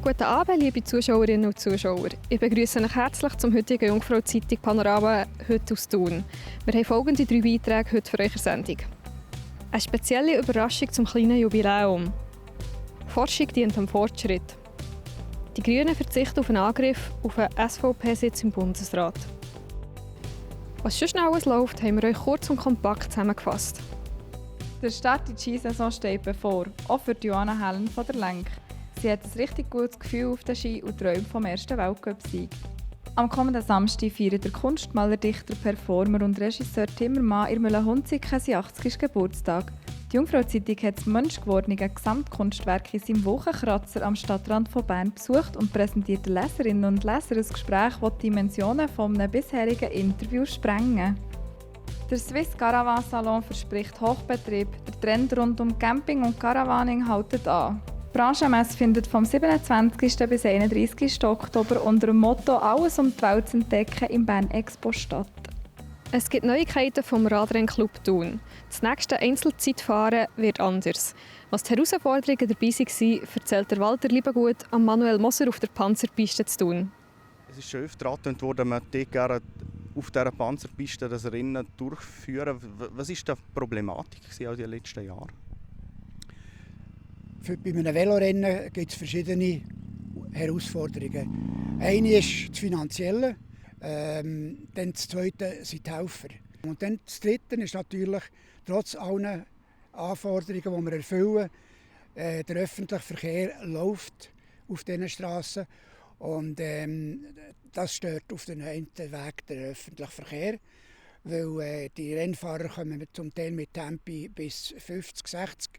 Guten Abend, liebe Zuschauerinnen und Zuschauer. Ich begrüße euch herzlich zum heutigen Jungfrau-Zeitung Panorama heute aus Thun. Wir haben folgende 3 Beiträge heute für eure Sendung. Eine spezielle Überraschung zum kleinen Jubiläum. Forschung dient am Fortschritt. Die Grünen verzichten auf einen Angriff auf einen SVP-Sitz im Bundesrat. Was schon schnell läuft, haben wir euch kurz und kompakt zusammengefasst. Der Start in die Skisaison steht bevor, auch für Joanna Hellen von der Lenk. Sie hat ein richtig gutes Gefühl auf den Ski und träumt vom ersten Weltcup-Sieg. Am kommenden Samstag feiert der Kunstmaler, Dichter, Performer und Regisseur Timmermann in Mühlenhunziken seinen 80. Geburtstag. Die Jungfrau-Zeitung hat das menschgewordene Gesamtkunstwerk in seinem Wochenkratzer am Stadtrand von Bern besucht und präsentiert den Leserinnen und Lesern ein Gespräch, das die Dimensionen eines bisherigen Interviews sprengen. Der Swiss Caravan Salon verspricht Hochbetrieb. Der Trend rund um Camping und Caravaning hält an. Die Branchenmesse findet vom 27. bis 31. Oktober unter dem Motto «Alles um die Welt zu entdecken» im Bern Expo statt. Es gibt Neuigkeiten vom Radrennclub Thun. Das nächste Einzelzeitfahren wird anders. Was die Herausforderungen dabei waren, erzählt der Walter Liebengut an Manuel Moser auf der Panzerpiste zu Thun. Es ist schon öfter angetönt worden, man möchte gerne auf dieser Panzerpiste das Rennen durchführen. Was war die Problematik in den letzten Jahren? Bei einem Velorennen gibt es verschiedene Herausforderungen. Eine ist das Finanzielle, dann das Zweite sind die Helfer. Und dann das Dritte ist natürlich, trotz allen Anforderungen, die wir erfüllen, der öffentliche Verkehr läuft auf diesen Strassen. Und das stört auf den einen Weg den öffentlichen Verkehr, weil die Rennfahrer kommen zum Teil mit Tempi bis 50, 60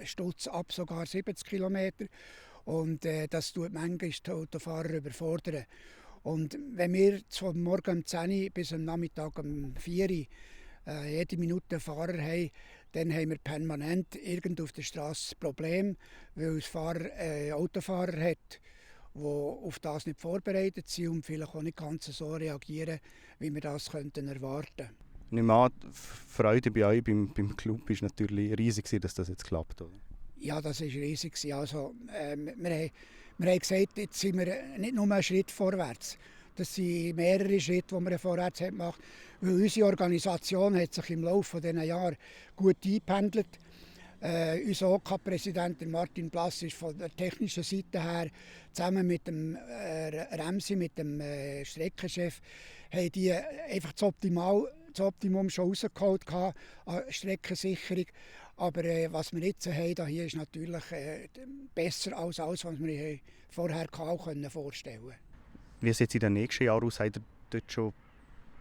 Stutz ab, sogar 70 Kilometer. Und das tut manchmal die Autofahrer überfordern. Und wenn wir vom Morgen um 10 Uhr bis am Nachmittag um 4 Uhr jede Minute Fahrer haben, dann haben wir permanent irgend auf der Straße ein Problem, weil es Autofahrer hat, die auf das nicht vorbereitet sind und vielleicht auch nicht ganz so reagieren, wie wir das könnten erwarten. Ich nehme an, die Freude bei euch beim Club war natürlich riesig, dass das jetzt klappt, oder? Ja, das war riesig. Also, wir haben gesagt, jetzt sind wir nicht nur einen Schritt vorwärts. Das sind mehrere Schritte, die wir vorwärts gemacht haben. Weil unsere Organisation hat sich im Laufe dieser Jahre gut eingependelt. Unser OK-Präsident Martin Blass ist von der technischen Seite her zusammen mit dem Remsi, mit dem Streckenchef, haben die einfach das Optimum schon rausgeholt an Streckensicherung. Aber was wir jetzt haben, hier ist natürlich besser als alles, was wir vorher vorstellen konnten. Wie sieht es in den nächsten Jahren aus? Habt ihr dort schon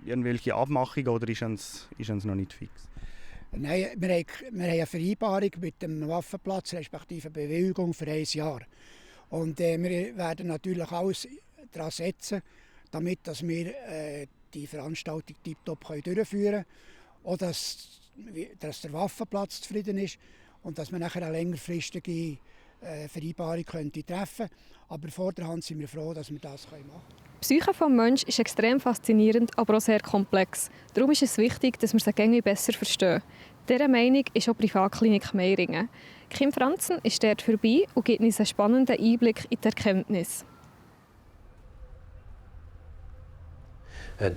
irgendwelche Abmachungen oder ist es noch nicht fix? Nein, wir haben eine Vereinbarung mit dem Waffenplatz, respektive Bewilligung für 1 Jahr. Und wir werden natürlich alles daran setzen, damit dass wir die Veranstaltung tiptop durchführen können. Auch dass der Waffenplatz zufrieden ist und dass wir nachher eine längerfristige Vereinbarung treffen könnte. Aber vorderhand sind wir froh, dass wir das machen können. Die Psyche des Menschen ist extrem faszinierend, aber auch sehr komplex. Darum ist es wichtig, dass wir sie gängig besser verstehen. Dieser Meinung ist auch die Privatklinik Meiringen. Kim Franzen ist dort vorbei und gibt uns einen spannenden Einblick in die Erkenntnis.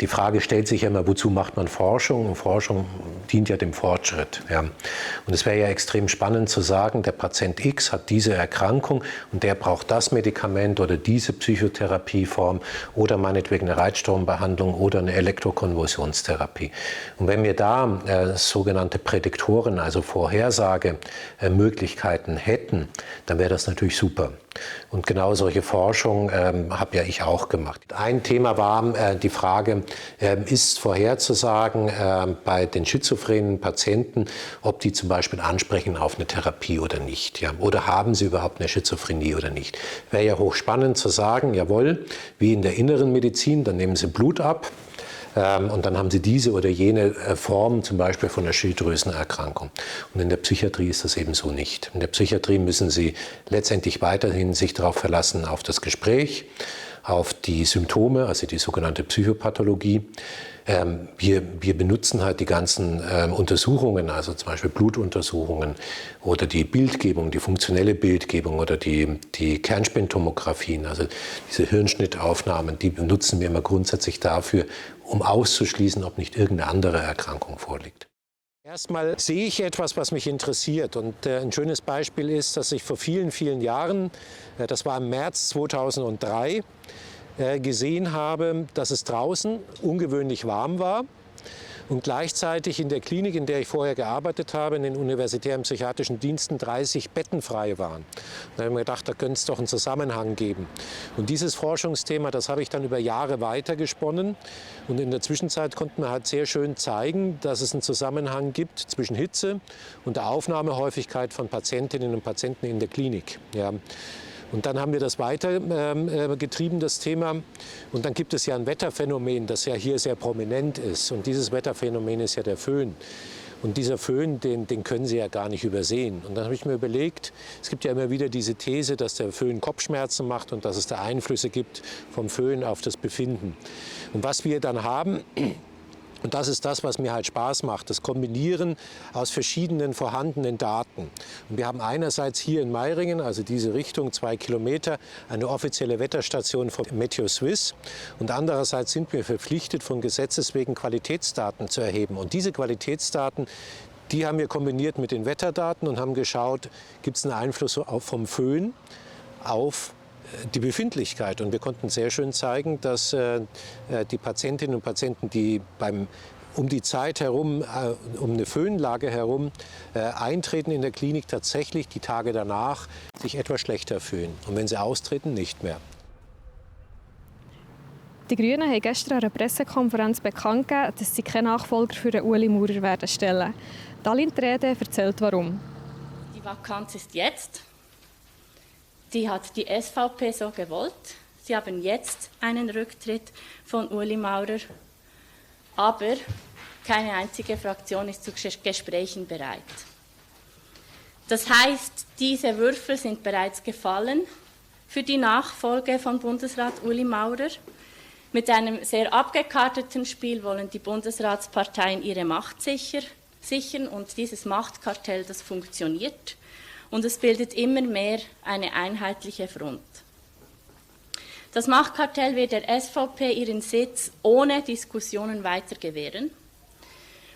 Die Frage stellt sich ja immer, wozu macht man Forschung? Und Forschung dient ja dem Fortschritt. Ja. Und es wäre ja extrem spannend zu sagen, der Patient X hat diese Erkrankung und der braucht das Medikament oder diese Psychotherapieform oder meinetwegen eine Reizstrombehandlung oder eine Elektrokonvulsionstherapie. Und wenn wir da sogenannte Prädiktoren, also Vorhersagemöglichkeiten hätten, dann wäre das natürlich super. Und genau solche Forschung habe ja ich auch gemacht. Ein Thema war die Frage, ist vorherzusagen bei den schizophrenen Patienten, ob die zum Beispiel ansprechen auf eine Therapie oder nicht. Ja? Oder haben sie überhaupt eine Schizophrenie oder nicht. Wäre ja hochspannend zu sagen, jawohl, wie in der inneren Medizin, dann nehmen sie Blut ab. Und dann haben sie diese oder jene Form, zum Beispiel von einer Schilddrüsenerkrankung. Und in der Psychiatrie ist das eben so nicht. In der Psychiatrie müssen sie letztendlich weiterhin sich darauf verlassen, auf das Gespräch, auf die Symptome, also die sogenannte Psychopathologie. Wir benutzen halt die ganzen Untersuchungen, also zum Beispiel Blutuntersuchungen oder die Bildgebung, die funktionelle Bildgebung oder die Kernspintomographien, also diese Hirnschnittaufnahmen, die benutzen wir immer grundsätzlich dafür, um auszuschließen, ob nicht irgendeine andere Erkrankung vorliegt. Erstmal sehe ich etwas, was mich interessiert. Und ein schönes Beispiel ist, dass ich vor vielen, vielen Jahren, das war im März 2003, gesehen habe, dass es draußen ungewöhnlich warm war und gleichzeitig in der Klinik, in der ich vorher gearbeitet habe, in den universitären psychiatrischen Diensten 30 Betten frei waren. Da habe ich mir gedacht, da könnte es doch einen Zusammenhang geben. Und dieses Forschungsthema, das habe ich dann über Jahre weitergesponnen. Und in der Zwischenzeit konnten wir halt sehr schön zeigen, dass es einen Zusammenhang gibt zwischen Hitze und der Aufnahmehäufigkeit von Patientinnen und Patienten in der Klinik. Ja. Und dann haben wir das weiter getrieben, das Thema. Und dann gibt es ja ein Wetterphänomen, das ja hier sehr prominent ist. Und dieses Wetterphänomen ist ja der Föhn. Und dieser Föhn, den können Sie ja gar nicht übersehen. Und dann habe ich mir überlegt, es gibt ja immer wieder diese These, dass der Föhn Kopfschmerzen macht und dass es da Einflüsse gibt vom Föhn auf das Befinden. Und was wir dann haben, und das ist das, was mir halt Spaß macht, das Kombinieren aus verschiedenen vorhandenen Daten. Und wir haben einerseits hier in Meiringen, also diese Richtung 2 Kilometer, eine offizielle Wetterstation von Meteo Swiss. Und andererseits sind wir verpflichtet, von Gesetzes wegen Qualitätsdaten zu erheben. Und diese Qualitätsdaten, die haben wir kombiniert mit den Wetterdaten und haben geschaut, gibt es einen Einfluss vom Föhn auf die Befindlichkeit. Und wir konnten sehr schön zeigen, dass die Patientinnen und Patienten, die um die Zeit herum, um eine Föhnlage herum eintreten in der Klinik, tatsächlich die Tage danach sich etwas schlechter fühlen. Und wenn sie austreten, nicht mehr. Die Grünen haben gestern an einer Pressekonferenz bekannt gegeben, dass sie keinen Nachfolger für den Ueli Maurer werden stellen. Dalin Trede erzählt, warum. Die Vakanz ist jetzt. Die hat die SVP so gewollt. Sie haben jetzt einen Rücktritt von Ueli Maurer, aber keine einzige Fraktion ist zu Gesprächen bereit. Das heißt, diese Würfel sind bereits gefallen für die Nachfolge von Bundesrat Ueli Maurer. Mit einem sehr abgekarteten Spiel wollen die Bundesratsparteien ihre Macht sichern und dieses Machtkartell, das funktioniert. Und es bildet immer mehr eine einheitliche Front. Das Machtkartell wird der SVP ihren Sitz ohne Diskussionen weiter gewähren.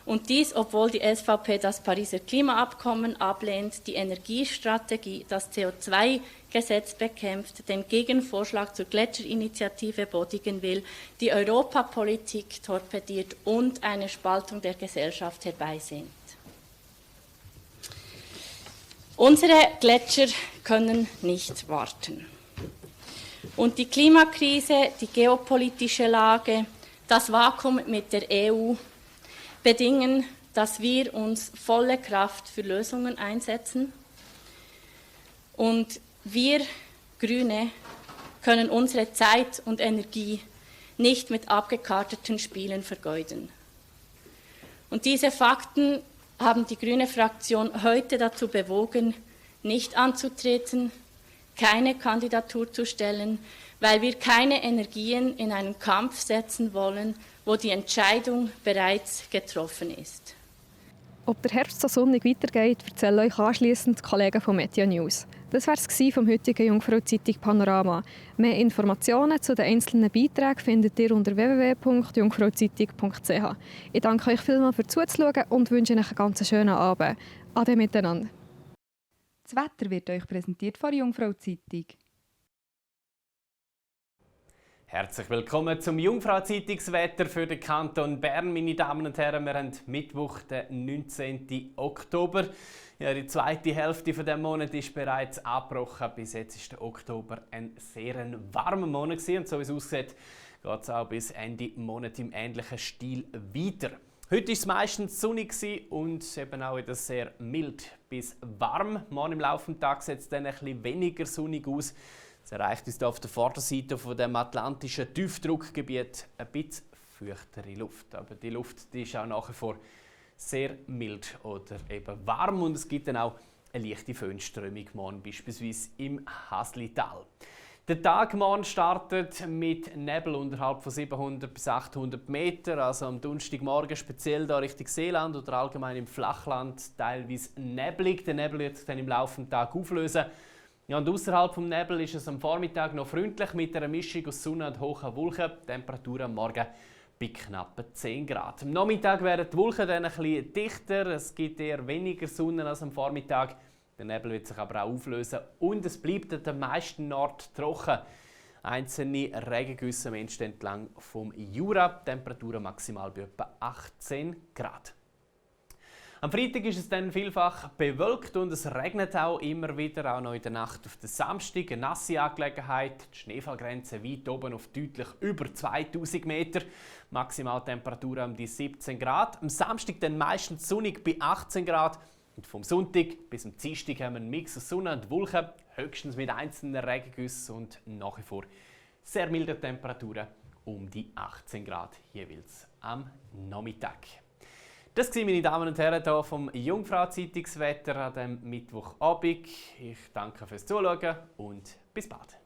Und dies, obwohl die SVP das Pariser Klimaabkommen ablehnt, die Energiestrategie, das CO2-Gesetz bekämpft, den Gegenvorschlag zur Gletscherinitiative bodigen will, die Europapolitik torpediert und eine Spaltung der Gesellschaft herbeisehnt. Unsere Gletscher können nicht warten. Und die Klimakrise, die geopolitische Lage, das Vakuum mit der EU bedingen, dass wir uns volle Kraft für Lösungen einsetzen. Und wir Grüne können unsere Zeit und Energie nicht mit abgekarteten Spielen vergeuden. Und diese Fakten haben die grüne Fraktion heute dazu bewogen, nicht anzutreten, keine Kandidatur zu stellen, weil wir keine Energien in einen Kampf setzen wollen, wo die Entscheidung bereits getroffen ist. Ob der Herbst so sonnig weitergeht, erzählen euch anschliessend die Kollegen von Media News. Das war es vom heutigen Jungfrau-Zeitung Panorama. Mehr Informationen zu den einzelnen Beiträgen findet ihr unter www.jungfrauzeitung.ch. Ich danke euch vielmals für Zuzuschauen und wünsche euch einen ganz schönen Abend. Ade miteinander. Das Wetter wird euch präsentiert von der Jungfrau-Zeitung. Herzlich willkommen zum Jungfrau-Zeitungswetter für den Kanton Bern, meine Damen und Herren. Wir haben Mittwoch, den 19. Oktober. Ja, die zweite Hälfte dieses Monats ist bereits angebrochen. Bis jetzt ist der Oktober ein sehr warmer Monat gewesen. Und so wie es aussieht, geht es auch bis Ende Monat im ähnlichen Stil weiter. Heute war es meistens sonnig und eben auch wieder sehr mild bis warm. Morgen im Laufe des Tages sieht es dann ein bisschen weniger sonnig aus. Es erreicht uns hier auf der Vorderseite von dem atlantischen Tiefdruckgebiet ein bisschen feuchtere Luft. Aber die Luft die ist auch nach wie vor sehr mild oder eben warm und es gibt dann auch eine leichte Föhnströmung morgen, beispielsweise im Haslital. Der Tag morgen startet mit Nebel unterhalb von 700 bis 800 Meter, also am Donnerstagmorgen speziell da Richtung Seeland oder allgemein im Flachland teilweise neblig. Der Nebel wird sich dann im Laufe des Tages auflösen. Ja, und außerhalb vom Nebel ist es am Vormittag noch freundlich mit einer Mischung aus Sonne und hohen Wolken. Temperatur am Morgen bei knapp 10 Grad. Am Nachmittag werden die Wolken dann ein bisschen dichter. Es gibt eher weniger Sonne als am Vormittag. Der Nebel wird sich aber auch auflösen und es bleibt an den meisten Orten trocken. Einzelne Regengüsse entstehen entlang vom Jura. Temperatur maximal bei etwa 18 Grad. Am Freitag ist es dann vielfach bewölkt und es regnet auch immer wieder, auch noch in der Nacht auf den Samstag. Eine nasse Angelegenheit, die Schneefallgrenze weit oben auf deutlich über 2000 Meter. Maximaltemperatur um die 17 Grad. Am Samstag dann meistens sonnig bei 18 Grad. Und vom Sonntag bis zum Dienstag haben wir einen Mix aus Sonne und Wolken, höchstens mit einzelnen Regengüssen und nach wie vor sehr milde Temperaturen um die 18 Grad jeweils am Nachmittag. Das waren meine Damen und Herren hier vom Jungfrau-Zeitungswetter an diesem Mittwochabend. Ich danke fürs Zuschauen und bis bald.